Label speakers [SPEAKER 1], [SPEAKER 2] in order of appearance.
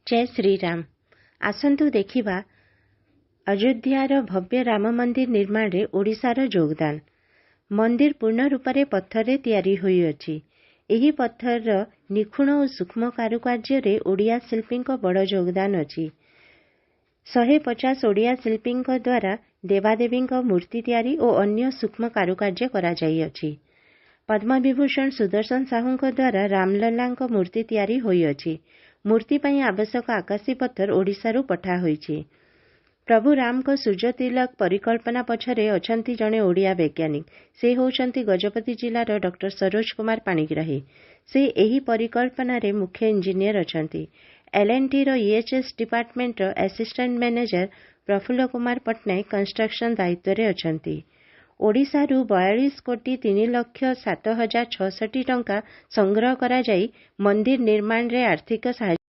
[SPEAKER 1] ଜୟ ଶ୍ରୀରାମ। ଆସନ୍ତୁ ଦେଖିବା ଅଯୋଧ୍ୟାର ଭବ୍ୟ ରାମ ମନ୍ଦିର ନିର୍ମାଣରେ ଓଡ଼ିଶାର ଯୋଗଦାନ। ମନ୍ଦିର ପୂର୍ଣ୍ଣ ରୂପରେ ପଥରରେ ତିଆରି ହୋଇଅଛି। ଏହି ପଥରର ନିଖୁଣ ଓ ସୂକ୍ଷ୍ମ କାରୁକାର୍ଯ୍ୟରେ ଓଡ଼ିଆ ଶିଳ୍ପୀଙ୍କ ବଡ଼ ଯୋଗଦାନ ଅଛି। 150 ଓଡ଼ିଆ ଶିଳ୍ପୀଙ୍କ ଦ୍ୱାରା ଦେବାଦେବୀଙ୍କ ମୂର୍ତ୍ତି ତିଆରି ଓ ଅନ୍ୟ ସୂକ୍ଷ୍ମ କାରୁକାର୍ଯ୍ୟ କରାଯାଇଅଛି। ପଦ୍ମବିଭୂଷଣ ସୁଦର୍ଶନ ସାହୁଙ୍କ ଦ୍ୱାରା ରାମଲଲାଙ୍କ ମୂର୍ତ୍ତି ତିଆରି ହୋଇଅଛି। ମୂର୍ତ୍ତି ପାଇଁ ଆବଶ୍ୟକ ଆକାଶୀ ପଥର ଓଡ଼ିଶାରୁ ପଠା ହୋଇଛି। ପ୍ରଭୁ ରାମଙ୍କ ସୂର୍ଯ୍ୟ ତିଲକ ପରିକଳ୍ପନା ପଛରେ ଅଛନ୍ତି ଜଣେ ଓଡ଼ିଆ ବୈଜ୍ଞାନିକ। ସେ ହେଉଛନ୍ତି ଗଜପତି ଜିଲ୍ଲାର ଡକ୍ଟର ସରୋଜ କୁମାର ପାଣିଗ୍ରାହୀ। ସେ ଏହି ପରିକଳ୍ପନାରେ ମୁଖ୍ୟ ଇଞ୍ଜିନିୟର ଅଛନ୍ତି। ଏଲ୍ଏନ୍ଟିର ଇଏଚ୍ଏସ୍ ଡିପାର୍ଟମେଣ୍ଟର assistant manager Prafulla Kumar Pattnaik construction ଦାୟିତ୍ୱରେ ଅଛନ୍ତି। ଓଡ଼ିଶାରୁ 42 କୋଟି 3 ଲକ୍ଷ 7 ହଜାର 66 ଟଙ୍କା ସଂଗ୍ରହ କରାଯାଇ ମନ୍ଦିର ନିର୍ମାଣରେ ଆର୍ଥିକ ସାହାଯ୍ୟ